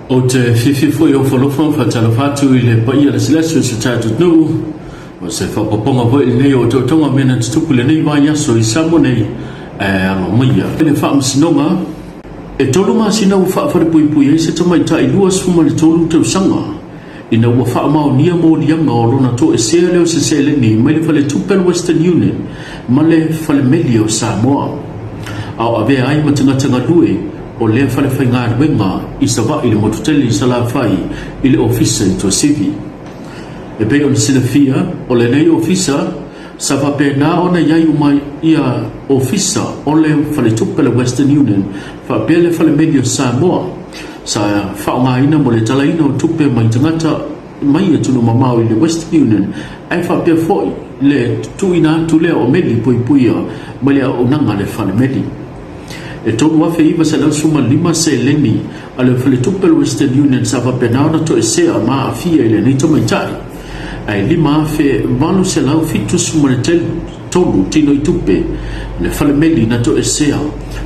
Ou te fiafia foi e ofo alofa ma faatalofa atu i le paia lasilasi o si o tatou atunuu. O se faaopoopoga foi lenei o otootoga o mea na tutupu i lenei vaiaso i Samoa nei ae alo maia i le Faamasinoga. E tolu masina ua faafalepuipui ai se tamaitai 23 tausaga ina ua faamaonia moliaga o lona toesea lea o se seleni mai le faletupe o le Western Union ma le Falemeli o Samoa, a o avea ai ma tagata galue o lea falefaigaluega i Savaii i le motu tele i Salafai i le ofisa i Tuasivi. E pei ona silafia, o lenei ofisa sa faapena ona i ai uma ia ofisa o le faletupe o le Western Union faapea le Falemeli o Samoa sa faaaogaina mo le talaina o tupe mai tagata mai atunuu mamao i le Western Union ae faapea foi le tuuina atu lea o meli puipuia mai le auaunaga a le falemeli. E $3,915 seleni a le faletupe o le Western Union sa faapena ona toesea ma aafia i lenei tamaitai, ae $5,873 tino i tupe le falemeli na toesea.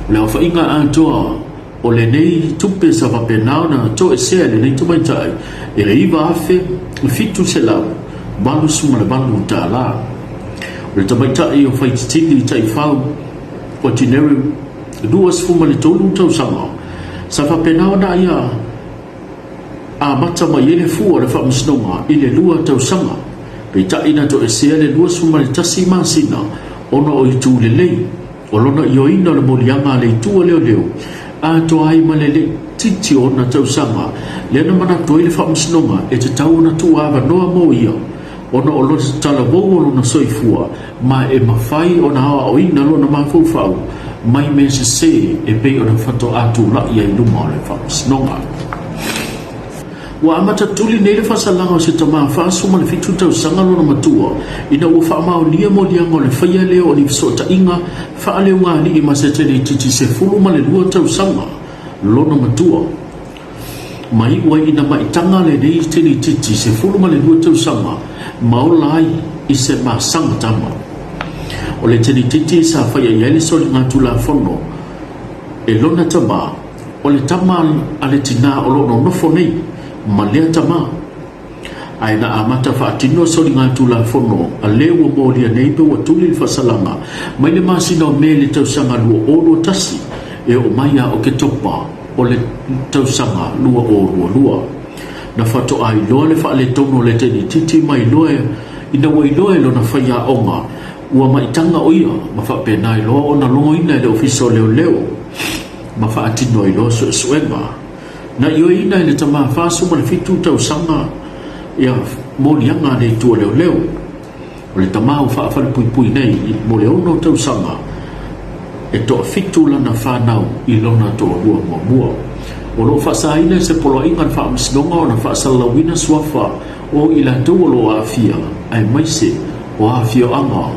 O le aofaiga atoa o lenei tupe sa faapena ona toesea e lenei tamaitai e $9,788. O le tamaitai o Faititini Taifau Ordinary 23 tausaga, sa faapena ona ia amata mai ai le fua o le faamasinoga i le lua tausaga, peitai na toesea le 21 masina ona o itu lelei o lona ioeina o le moliaga a le itu a leoleo atoa ai ma le laitiiti o ona tausaga lea na manatu ai le faamasinoga e tatau ona tuuavanoa mo ia ona o lona talavou o lona soifua ma e mafai ona aoaoina lona mafaufau mai mea sese e pei ona faatoa tulai ai luma o le faamasinoga. Ua amata tuli nei le faasalaga o se tama 47 tausaga lona matua ina ua faamaonia moliaga o le faia lea o ni fesootaiga faaleugaalii ma se teleititi 12 tausaga lona matua. Ma iu ai ina maitaga lenei teleititi 12 tausaga ma ola ai i se masaga tama. O le teleititi sa faia i ai le soligatulafono e lona tama, o le tama a le tinā o lo o nonofo nei ma lea tama. Ae na amata faatino soligatulafono a le ua molia nei pe ua tuli le faasalaga mai le masina o Me i le tausaga 2021 e oo mai ia Oketopa o le tausaga 2022. Na faatoa iloa le faaletonu o le tenititi ma iloa ina ua iloa e lona faiaoga ua maitaga o ia ma faapena ai loa ona logoina e le Ofisa o Leoleo ma faatino ai loa suesuega. Na ioeina e le tama 47 tausaga ia moliaga a le itu o leoleo. O le tama ua faafalepuipui nei mo le ono tausaga e toafitu lana fanau i lona toalua muamua. O lo o faasaina e se poloaiga a le Faamasinoga ona faasalalauina suafa o i latou o lo o aafia aemaise o afioaga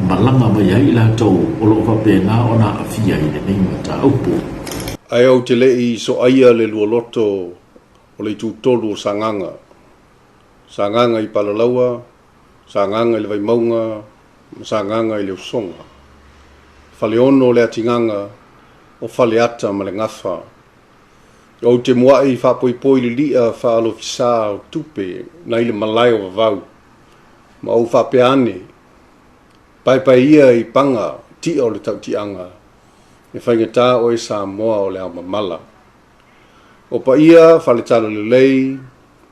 malaga mai ai i latou o lo o faapena ona aafia i lenei mataupu. Ae ou te le i soaia le lualoto o le itu tolu o Sagaga, Sagaga i Palalaua, Sagaga i le Vaimauga ma Sagaga i le Usoga. Faleono o le atigaga o Faleata ma le Gafa. Ou te mua'i faapoipoi lilia faalofisa o tupe nai le malae o Vavau, ma ou faapea ane, Paepae ia i paga ti'a o le tautiaga, e faigata oe Samoa o le ao mamala. O paia faale-talalelei,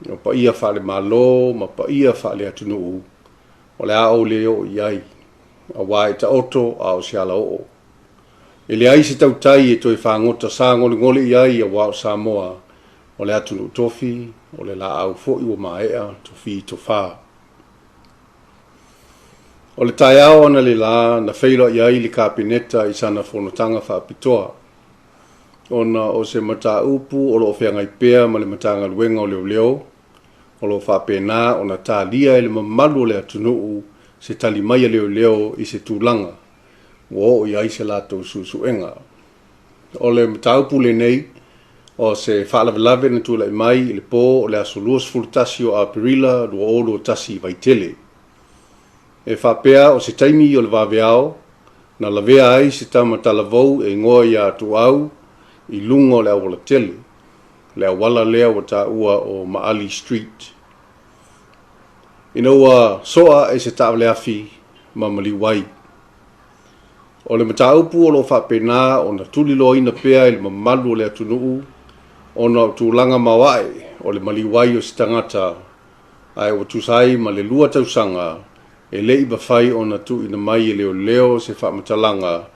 o paia faale-Malo ma paia faale-atunuu, o le a ou le oo i ai, aua e taoto a o se alaoo. E leai se tautai e toe fagota sagolegole i ai aua o Samoa o le atunuu tofi, o le laau foi ua maea tofi tofa. O le taeao analeila na feiloai ai le Kapeneta i sana fonotaga faapitoa, ona o se mataupu o lo o feagai pea ma le Matagaluega o Leoleo, o lo o faapena ona talia e le mamalu o le atunuu se tali mai a leoleo i se tulaga ua oo i ai se latou suesuega. O le mataupu lenei, o se faalavelave na tulai mai i le po o le aso 21 o Aperila 2021 i Vaitele. E faapea o se taimi o le vaveao na lavea ai se tama talavou e igoa ia Tuau i luga o le aualatele. le auala lea ua taua o Maali Street. Ina ua soa e se taavaleafi ma maliu ai. O le mataupu o lo o faapena ona tuliloaina pea i le mamalu o le atunuu ona o tulaga maoae o le maliu ai o se tagata ae ua tusa ai ma le 2 tausaga e le i mafai ona tuuina mai e leoleo se faamatalaga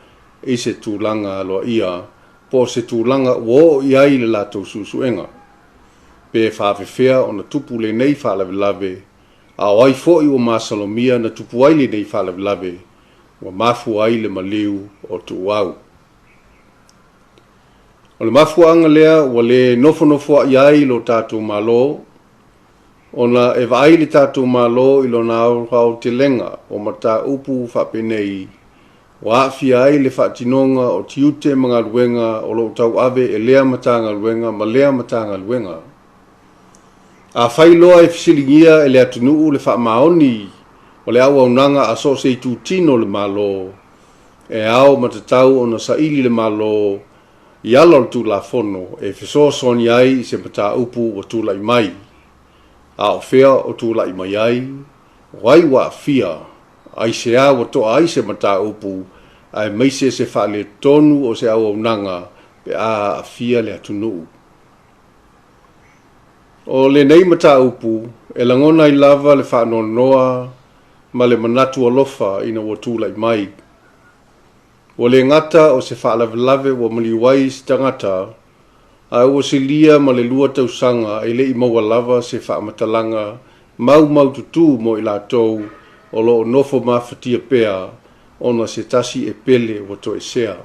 i se tulaga aloaia po o se tulaga ua oo i ai le latou suesuega. Pe faafefea ona tupu lenei faalavelave, a o ai foi ua masalomia na tupu ai lenei faalavelave ua mafua ai le maliu o Tuuau. O le mafuaaga lea ua le nofonofoa'i ai lo tatou Malo, ona e vaai le tatou Malo i lona aotelega o mataupu faapenei ua aafia ai le faatinoga o tiute ma galuega o lo o tauave e lea Matagaluega ma lea Matagaluega. Afai loa e fesiligia e le atunuu le faamaoni o le auaunaga a so o se itutino o le Malo, e ao ma tatau ona saili le Malo i ala o le Tulafono e fesoasoani ai i se mataupu ua tulai mai. A o fea o tulai mai ai? O ai ua aafia? Aisea ua toa ai se mataupu aemaise se faaletonu o se auaunaga pe a aafia le atunuu? O lenei mataupu, e lagona ai lava le faanoanoa ma le manatu alofa ina ua tulai mai. Ua le gata o se faalavelave ua maliu ai se tagata, ae ua silia ma le 2 tausaga e le i maua lava se faamatalaga maumaututu mo i latou o lo o nofo mafatia pea ona se tasi e pele ua toesea.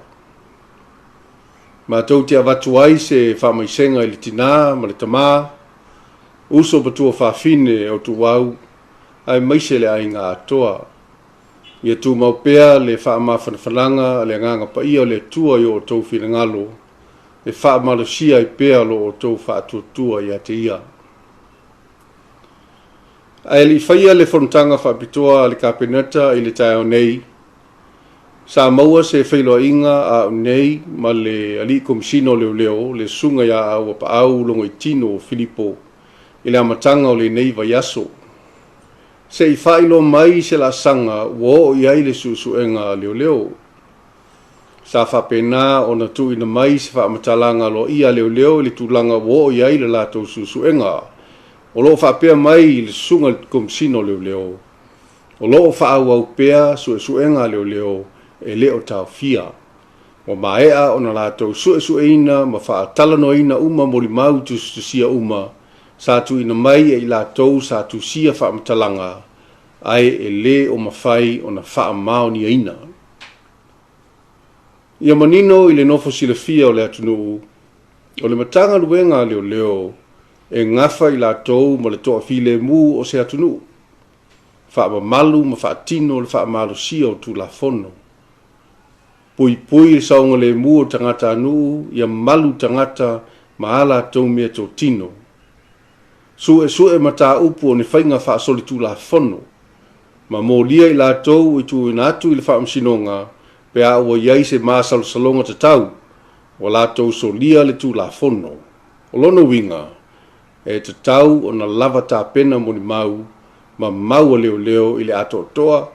Matou te avatu ai se faamaisega i le tinā ma le tamā, uso ma tuafafine o Tuuau, aemaise le aiga atoa. Ia tumau pea le faamafanafanaga a le Agaga Paia o le Atua i o outou finagalo, e faamalosia ai pea lo outou faatuatua ia te Ia. Ae le i faia le fonotaga faapitoa a le Kapeneta i le taeao nei, sa maua se feiloaiga a au nei ma le Alii Komisina o Leoleo, le Susuga ia Auapaau Logoitino Filipo i le amataga o lenei vaiaso. Se i faailoa mai se laasaga ua oo i ai le suesuega a leoleo. Sa faapena ona tuuina mai se faamatalaga aloaia a leoleo i le tulaga ua oo i ai le latou suesuega. O lo o faapea mai le Susuga i le Komisina o Leoleo, o lo o faaauau pea suesuega a leoleo e le o taofia. Ua maea ona latou suesueina ma faatalanoaina uma molimau tusitusia uma sa tuuina mai e i latou sa tusia faamatalaga ae e le o mafai ona faamaoniaina. Ia manino i le nofo silafia o le atunuu, o le Matagaluega a Leoleo e gafa i latou ma le toafilemu o se atunuu, faamamalu ma faatino le faamalosia o Tulafono. Puipui le saogalemu o tagatanuu ia malu tagata ma a latou meatotino. Suesue mataupu o ni faiga faasolitulafono ma molia i latou i tuuina atu i le Faamasinoga pe a ua i ai se masalosaloga tatau ua latou solia le Tulafono. O lona uiga, e tatau ona lava tapena molimau ma mau a leoleo i le atoatoa,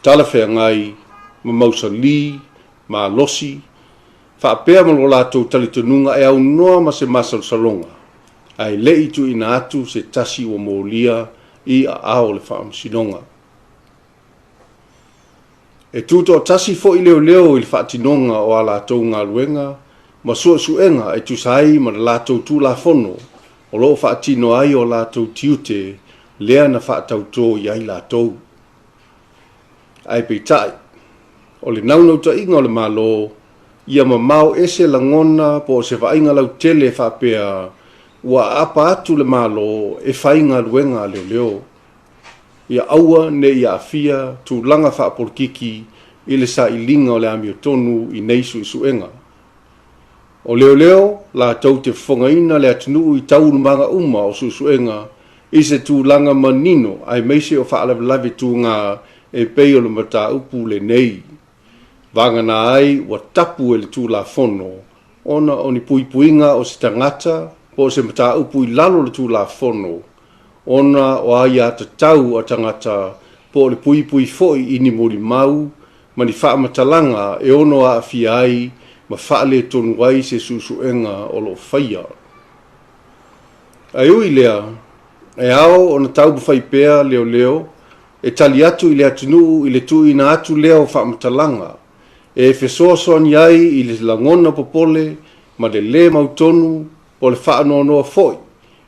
talafeagai ma mausali, malosi, faapea ma lo latou talitonuga e aunoa ma se masalosaloga, ae le i tuuina atu se tasi ua molia i aao o le Faamasinoga. E tutoatasi foi leoleo i le faatinoga o a latou galuega ma suesuega e tusa ai ma le latou Tulafono o lo o faatino ai o latou tiute lea na faatautō i ai latou. Ae peitai, o le naunautaiga o le Malo, ia mamao ese lagona po o se vaaiga lautele faapea ua aapa atu le Malo e fai galuega a leoleo. Ia aua ne i aafia tulaga faapolokiki i le sailiga o le amiotonu i nei suesuega. O leoleo latou te fofogaina le atunuu i taulumaga uma o suesuega i se tulaga manino aemaise o faalavelave tuga e pei o le mataupu lenei. Vagana ai ua tapu e le Tulafono ona o ni puipuiga o se tagata. po o se mataupu i lalo o le Tulafono ona o aiatatau a tagata po o le puipui foi i ni molimau ma ni faamatalaga e ono aafia ai ma faaletonu ai se suesuega o lo o faia. Ae ui i lea, e ao ona taumafai pea leoleo e tali atu i le atunuu i le tuuina atu lea o faamatalaga e fesoasoani ai i le lagona popole ma le lē mautonu po o le faanoanoa foi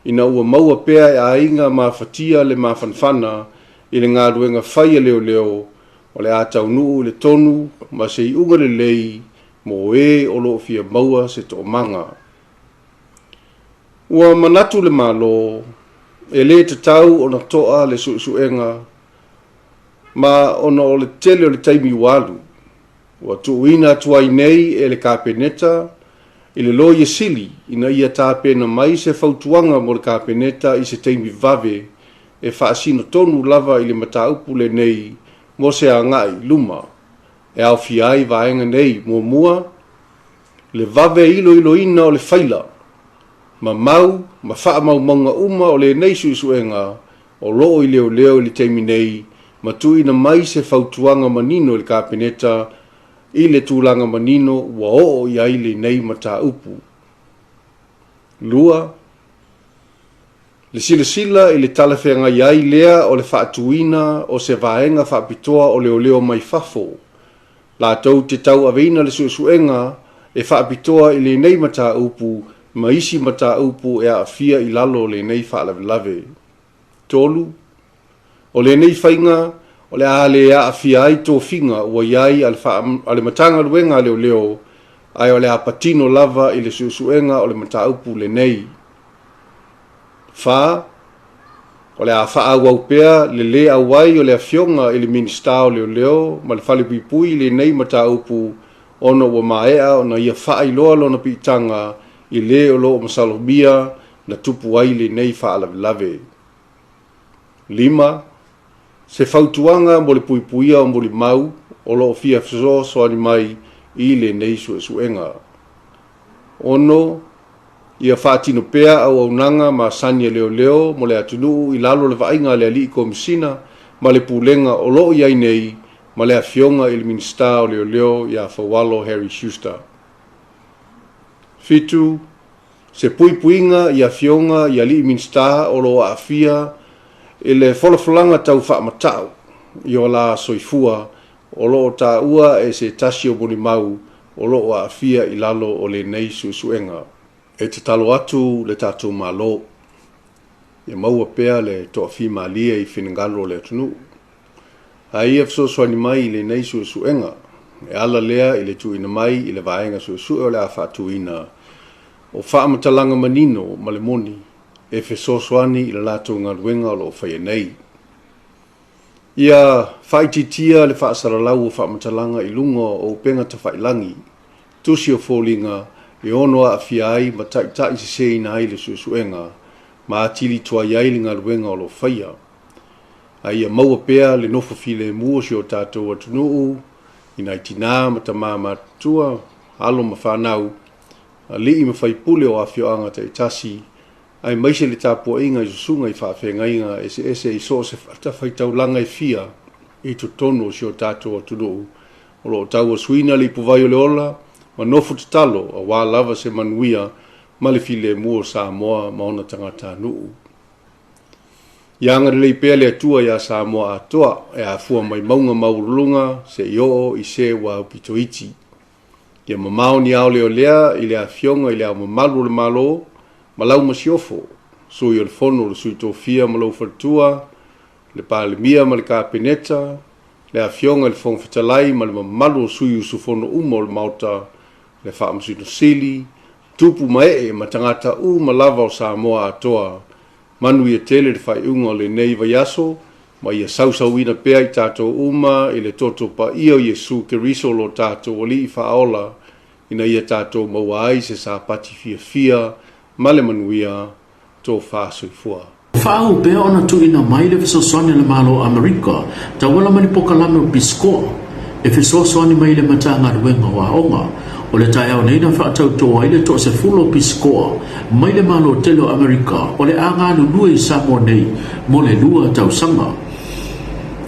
ina ua maua pea e aiga mafatia le mafanafana i le galuega fai a leoleo o le a taunuu i le tonu ma se iuga lelei mo ē o lo o fia maua se toomaga. Ua manatu le Malo, e lē tatau ona to'a le suesuega ma ona o le tele o le taimi ua alu, ua tuuina atu ai nei e le Kapeneta i le Loia Sili ina ia tapena mai se fautuaga mo le Kapeneta i se taimi vave e faasino tonu lava i le mataupu lenei mo se agai i luma e aofia ai vaega nei, muamua, le vave iloiloina o le faila ma mau ma faamaumauga uma o lenei suesuega o lo o i leoleo i le taimi nei ma tuuina mai se fautuaga manino i le Kapeneta i le tulaga manino ua oo i ai lenei mataupu. 2. Le silasila i le talafeagai ai lea o le faatuina o se vaega faapitoa o leoleo mai fafo latou te tauaveina le suesuega e faapitoa i lenei mataupu ma isi mataupu e aafia i lalo o lenei faalavelave. 3. O lenei faiga o le a le aafia ai tofiga ua i ai a le Matagaluega a Leoleo ae o le a patino lava i le suesuega o le mataupu lenei. 4. O le a faaauau pea le lē auai o le Afioga i le Minisita o Leoleo ma le Falepuipui i lenei mataupu ona ua maea ona ia faailoa lona piitaga i lē o lo o masalomia na tupu ai lenei faalavelave. 5. Se fautuaga mo le puipuia o molimau o lo o fia fesoasoani mai i lenei suesuega. 6. Ia faatino pea auaunaga masani a leoleo mo le atunuu i lalo o le vaaiga a le Alii Komesina ma le Pulega o lo o i ai nei ma le Afioga i le Minisita o Leoleo ia Faualo Harry Schuster. 7. Se puipuiga i afioga i alii Minisita o lo o aafia i le folafolaga tau faamatau i o la soifua o lo o taua e se tasi o molimau o lo o aafia i lalo o lenei suesuega. E tatalo atu le tatou Malo ia maua pea le toafimalie i finagalo o le atunuu, a ia fesoasoani mai i lenei suesuega e ala lea i le tuuina mai i le vaega suesue o le a faatuina o faamatalaga manino ma le moni e fesoasoani i le latou galuega o lo o faia nei. Ia faaitiitia le faasalalau o faamatalaga i luga o upega tafailagi, tusi o foliga e ono aafia ai ma taitaiseseina ai le suesuega ma atili tuai ai le galuega o lo o faia. A ia maua pea le nofo filemu o si o tatou atunuu i nai tinā ma tamā matutua, alo ma fanau, alii ma faipule o afioaga taitasi, aemaise le tapuaiga i susuga i faafeagaiga eseese i so o se fatafaitaulaga e fia i totonu o si o tatou atunuu o lo o tauasuina le ipuvai o le ola ma nofo tatalo aua lava se manuia ma le filemu o Samoa ma ona tagatanuu. Ia agalelei pea le Atua iā Samoa atoa e afua mai mauga maualuluga seia oo i se ua aupito iti. Ia mamao ni aoleolea i le Afioga i le Ao Mamalu o le Malo ma lau Masiofo, Sui o le Fono o le Sui Tofia ma lou faletua, le Palemia ma le Kapeneta, le Afioga i le Fofoga Fetalai ma le mamalu o sui usufono uma o le Maota, le Faamasino Sili, tupu ma ee ma tagata uma lava o Samoa atoa. Manuia tele le faaiuga o lenei vaiaso ma ia sausauina pea i tatou uma i le toto paia o Iesu Keriso lo tatou Alii Faaola ina ia tatou maua ai se Sapati fiafia ma le manuia. Tofa soifua. Faauu pea ona tuuina mai le fesoasoani a le Malo o Amerika tauala mai le polokalame o Peace Corps e fesoasoani mai i le Matagaluega o Aoga. O le taeao nei na faatauto ai le toasefulu o pisikoa mai le Malo tele o Amerika o le a galulue i Samoa nei mo le 2 tausaga.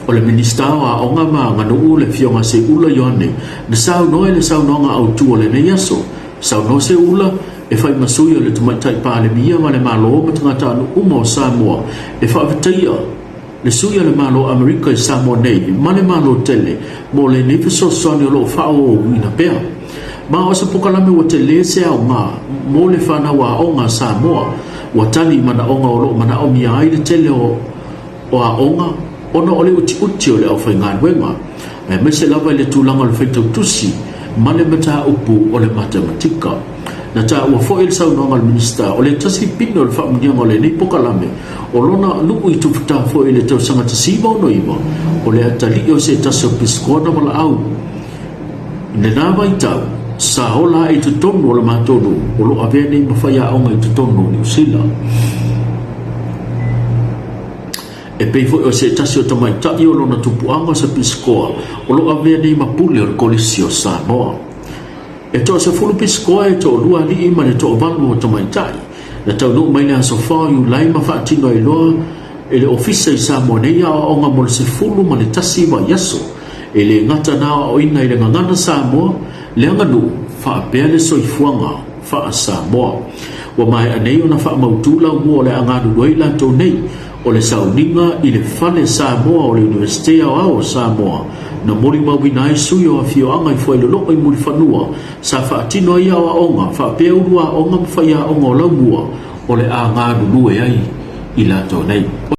O le Minisita o Aoga ma Aganuu le Afioga Seiula Ioane na saunoa i le saunoaga autu o lenei aso. Saunoa Seiula e fai ma sui o le Tamaitai Palemia ma le Malo ma tagatanuu uma o Samoa e faafetaia le sui o le Malo o Amerika i Samoa nei ma le Malo tele mo lenei fesoasoani o lo o faaauauina pea. Ma o se pokalame ua tele se aoga mo le fanau aoga a Samoa ua tali i manaoga o lo o manaomia ai le tele o aoga ona o le utiuti o le aufaigaluega, aemaise lava i le tulaga o le faitautusi ma le mataupu o le matematika. Na taua foi e le saunoaga a le Minisita, o le tasi pine o le faamanuiaga o lenei pokalame o lona nuu i Tufutā foi i le tausaga 1969, o le atalii o se tasi o pisikoa na valaau. I lena vaitau, sa ola ae i totonu o le matou nuu o lo o avea nei ma faiaoga i totonu o Niu Sila. E pei foi o se tasi o tamaitai o lona tupuaga o se pisikoa o lo o avea nei ma pule o le Kolisi o Samoa. E toasefulu pisikoa, e toalua alii ma le toavalu o tamaitai. Na taunuu mai le aso 4 o Iulai ma faatino ai loa e le Ofisa i Samoa nei aoaoga mo le 11 vaiaso. E le gata na aoaoina i le gagana Samoa, le aganuu, faapea le soifuaga faa-Samoa. Ua maea nei ona faamautu laumua o le a galulue ai latou nei, o le sauniga i le Fale Samoa o le Iunivesite Aoao o Samoa, na molimauina ai sui o afioaga i Fuailoloo i Mulifanua sa faatino ai aoaoga faapea ulu aoga ma faiaoga o laumua o le a galulue ai i latou nei.